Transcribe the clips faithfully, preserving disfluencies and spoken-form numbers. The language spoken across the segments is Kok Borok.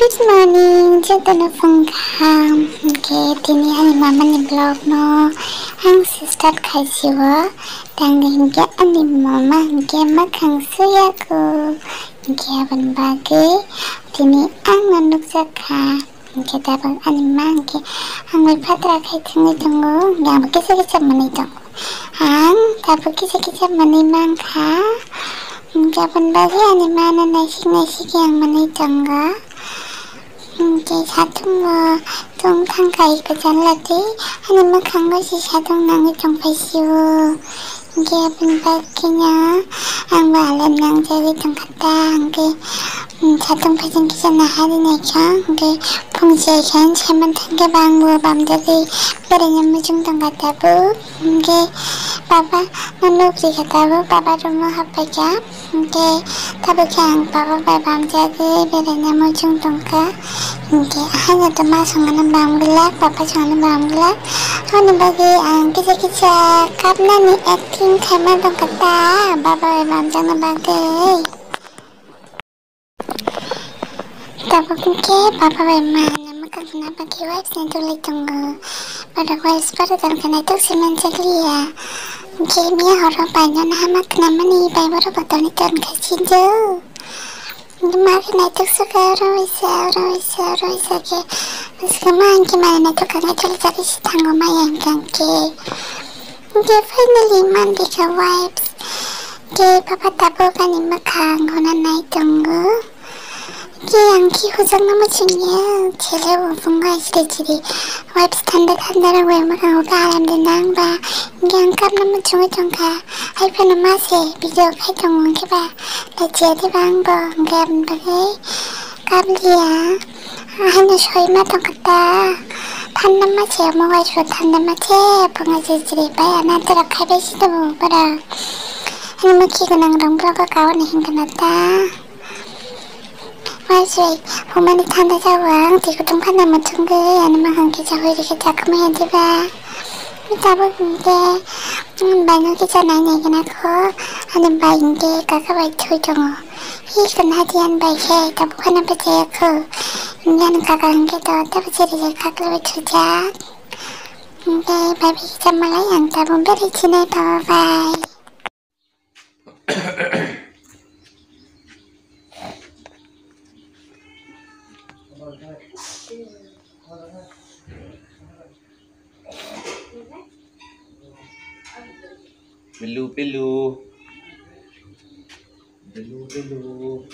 Good morning, jotono phung kaham. Hwnkhe tini ani mama ni vlog no ang se start khai si o. Tangwi hwnkhe ani mama hwnkhe mwkhang suya kho. Hwnkhe aboni bagwi tini ang no nukjak kha. Hwnkhe tabuk ani ma hwnkhe ang bai patra khai thangwi tongo. Hwnkhe ang bo kisa kisa manwi tongo. Ang tabuk kisa kisa manwi mankha. Hwnkhe aboni bagwi ani ma no naisik naisik khe ang manwi tongo. Hwnkhe satung bo tong thangkha eko janla twi ani mwkhango se satung nangwi tongphai sio. Hwnkhe aboni bagwi no ang bo alem nangjagwi tongkha ta. Hwnkhe, um, satung phaising kisa nahari naikha. Hwnkhe phung se khe saiman thangkhe bo ang bo bamjagwi beraina muchung tongkha tabuk. Hwnkhe baba no nukri kha tabuk, baba room o happaikha. Hwnkhe tabuk khe ang baba bai bamjagwi beraina muchung tongkha. Hwnkhe haino to ma songano bam glak, baba songano bam glak. Aboni bagwi ang kisa kisa kapnani acting khaima tongkha ta, baba bai bamjakna bagwi. Tabuk hwnkhe baba bai ma no mwkhang suna bagwi wipes ni dulwi tongo. Borok wipes borok tong khe naithok se manjakliya. Hwnkhe miya horo bai no hama khnamani bai borok bo toni ton khai sinjo. Hwnkhe ma khe naithok sukha oro waisa, oro waisa, oro waisa khe. Swkang ma hwnkhe maya naithok kha khe choli choli se thango maya hwnkhe hwnkhe. Hwnkhe finally manbikha wipes. Hwnkhe baba tabuk ani mwkhang hwnna nai tongo. Hwnkhe ang khe hujaknama chwngya, chele bo phungo ai chiri chiri. Wipes thanda thanda rok bai mwkhango kaham de nang ba. Hwnkhe ang kapnama chwngwi tongkha. Hai phano ma se video khai tongo hwnkhe ba. Lachia de ba ang bo hwnkhe aboni bagwi kapliya. Haino soi ma tongkha ta. Thanda ma se omo waisa thanda ma se phunga se chiri pai ana tera khai bai si tongo bara. Haino mukhi gwnang rok borok o kaui ni hwnkhe na ta. Waisa humani thanda jago ang twi kutung phano muchungwi ani mankhe chahwi rikhe chakmaya diba. Tabuk hwnkhe baino kisa nai nai gana kho ani bai hwnkhe kaka bai thwi tongo. Hi kana diyan bai khe tabuk phano bachaya kho. Hwnkhe ani kaka hwnkhe to tabo chiri kakla bai thwijak. Hwnkhe bai bai kisa malai ang tabuk berai sinai baba bai. Pilu, pilu. Pilu, pilu.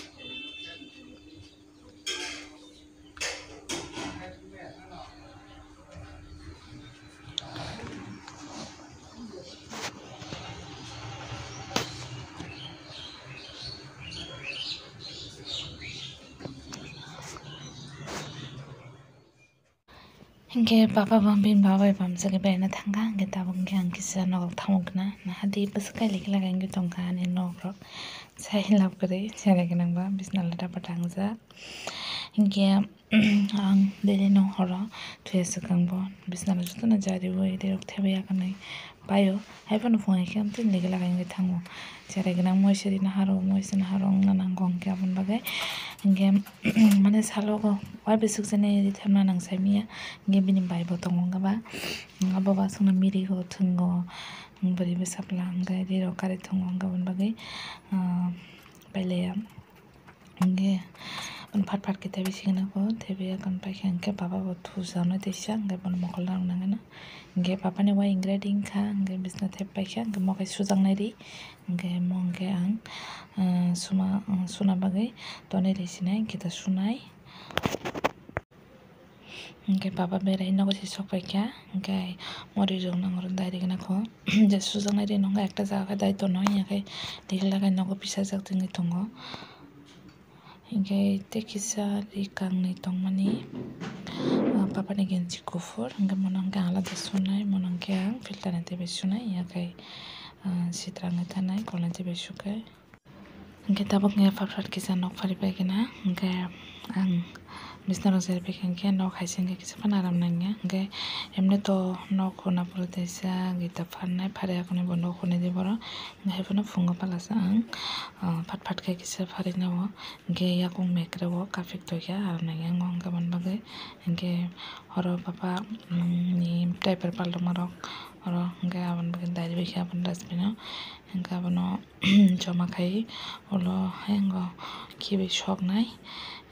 Hingke papa bo bini baba bai bamsagwi baina thangkha, hingke tabuk hingke ang kisa nogo thango khna, nahadi bwswk kailai khe laga wngwi tongkha ani nok rok, sai lab kwrwi, chera gwnang ba bisna lada bwtang jak. Hingke ang daily no horo thuya swkang bo bisna jotono jariwi rok thebwi yakarnai. Paio, hai phano phungo khe amtwi ligi lagai wngwi thango. Cherai gwnang moisa rina haro, moisa na haro wngna nango hwnkhe aboni bagwi. Hwnkhe, mane salogo waibo sukjaknai rithemna nang saimanya. Hwnkhe bini bai bo tongo wngkha ba. Abo bo aswkno mirigo, thwngo, bwrwi bwsapla hwnkhe rirok kari thwngo hwnkhe aboni bagwi, ah, pailaiya. Hingke, phat phat khe tei bisingo nukgo, tei biya kon paikha hingke baba bo thujaknai teisa, hingke bono mokol narwk nangmano. Hingke baba ni wai ingredient kha, hingke bisna thep paikha, hingke mokai sujaknai ri, hingke mo hingke ang, ah, suma, ah, suna bagwi tonwi ri sinai, hingke ta sunai. Hingke baba berai nogo se sok paikha, hingke mori rok nang oro dai rigna kho, je sujaknai ri nokha ekta jaga khe dai tono, hingke ri lagai nogo bisajak tongwi tongo. Hingke tei kisa ri kangni tongmani, ah, baba ni genji kuphur, hingke mono hingke alada sunai, mono hingke ang filter ni tei bai sunai, hingke, ah, sitra wngwi thanai, kolna tei bai sukai. Hingke tabuk hingke phat phat kisa nok phari pai khe na, hingke ang Bisna rok jerepik hinkhe nok hai se hinkhe kisa phano aram nangya. Hinkhe emni to nok huna pore teisa gita pharnai, phari akhuni bo nok huni di borok. Hinkhe haiphano phungo palasa ang, ah, phat phat khe kisa pharina o. Hinkhe yakung mekre o kaphik tongya aram nangya wng kha aboni bagwi. Hinkhe oro baba, mm, ni diaper paltongma rok oro hinkhe aboni bagwi dari bai khe aboni dustbin o. Hinkhe abono joma khai ulo hai wngkha khibi soknai.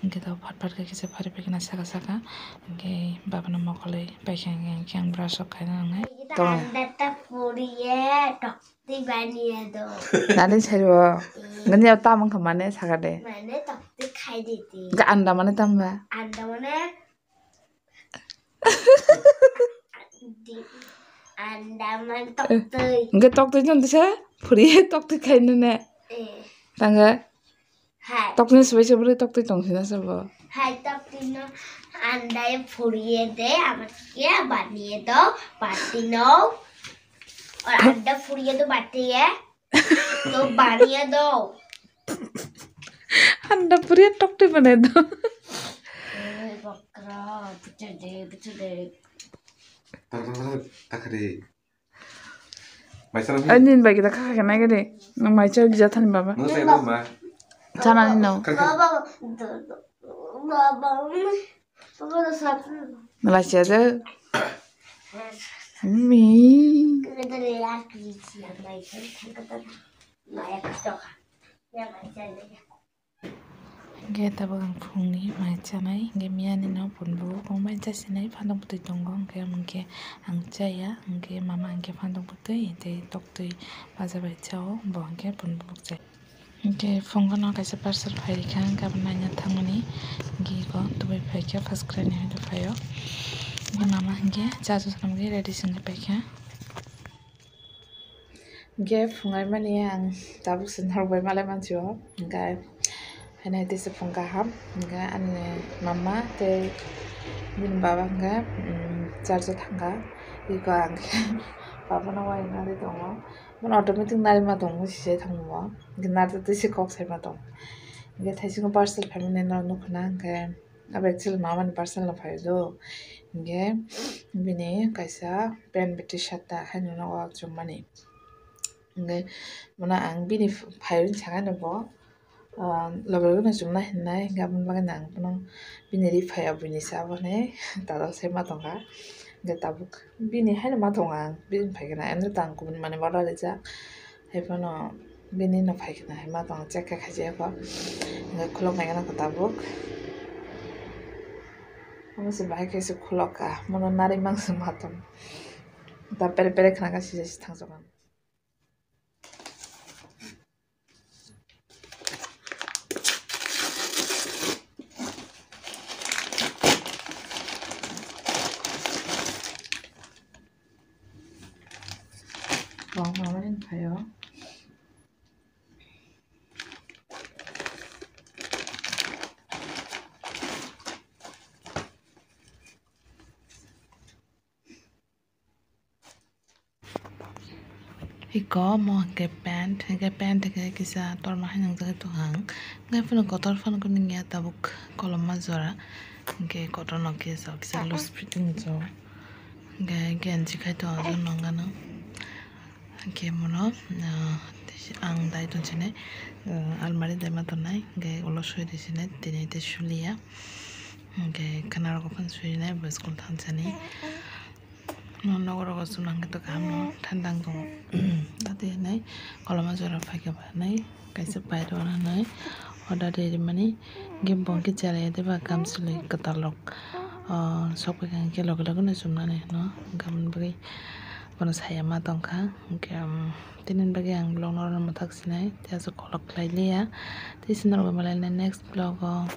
Hinkhe tabuk phat phat khe kisa phari phaikhe na saka saka. Hinkhe babano mokolwi paikha hinkhe ang brush rok khaina nangnai. Anda ta puriye toktwi baniye do. Nani saibo. Gani tamo wngkha mane saka de. Mane toktwi khai diti. Ga anda mane tamba. Anda mane Di-, andaman toktwi. Hingke toktwi tong tisa? Phuri toktwi khainane. Eh. Tanga? Hai. Toktwi swbai se bwrwi toktwi tong sina sabo? Hai, toktwi no andai phuriye de, amar ke baniye do, bati no. Or anda phuriye do batiye. To baniye do. Anda phuriye toktwi baniye do. Oi, bakra, bichade, bichade. Takri. Maisara. Ani bai kita kakha kenai gede. Nang mai chai bija thani baba. Nang sai dong ma. Chana ni no. Kakha. Baba, baba, baba, baba, satu. Malaysia je. Mi. Kedele ya kisi ya mai chai thangkata. Maya kastoka. Ya mai chai ya. Hingke tabuk ang phungni mai chanai, hingke miyani no punbo kongbai chasinai phantok bwtwi tongo, hingke amo hingke ang chaya, hingke mama hingke phantok bwtwi tei toktwi baja bai chao, bo hingke punbo chai. Hingke phungo no kaisa parcel phai rikha, hingke abo naina thangmani, hingke iko tubui phaikha, first cry ni hwnwi phaio. Hingke mama hingke cha chusna bagwi ready se wngwi paikha. Hingke phungai mani ang tabuk se norok bai malai mansi o, hingke haino tei se phung kaham, hingke ani mama tei bini baba hingke, um, church o thangkha, iko ang khe baba no uainaigwi tongo, bono automatic nari ma tongo, sijai thangma o, hingke narwk tei se kok sai ma tongo, hingke thaisingo parcel phaimani norok nukha na, hingke. Abo actually mamani parcel no phai do. Hingke bini kaisa pant bai T-shirt ta haino nogo chumani. Hingke bono ang bini phai rwni saka no bo, ah, loge loge no chumna hinai, hingke aboni bagwi no ang bono bini ri phai ya buini se abo hinui tata sai ma tongkha. Hingke tabuk bini haino ma tongo ang, bini phai khe na, ani ta ang kubuni manwi order rijak. Haiphano bini no phai khna hai ma tong check khe khaijak kho. Hingke khulok nai gana kho tabuk. Omo se bahai khe se khulok ka. Mono nari mang se ma tong. Ta pere pere khna kha sijai se thang jagao. Bong mama ni phaio. Iko omo hingke pant, hingke pant hingke kisa torma hai nang jagoi tong ang. Hingke phano kotor phano kunu ya tabuk koloma jora. Hingke kotor no kisa, kisa loose fitting jo. Hingke genji khai tongo, o nong gana. Hingke mono, ah, ang dai tong sinai, ah, almari dai ma tongnai, hingke ulo soi di sinai, tini te suliya. Hingke khana rogo phano suinai, bo school thansani. Nogo rogo chwng nang khe to kaham no thanda wng tongo. Tei hinai koloma jora phaikha hinai kaisa pairo hinai order rimani hingke bo hingke chera ya de ba kamchwlwi kwtal rok, ah, sok phaikha hingke loge loge no chumnani hino hingke aboni bagwi bono saya ma tongkha hingke, um, tini bagwi ang vlog no oro mwthak sinai tei aswk kolok khlai liya tei se norok bai malai next vlog o.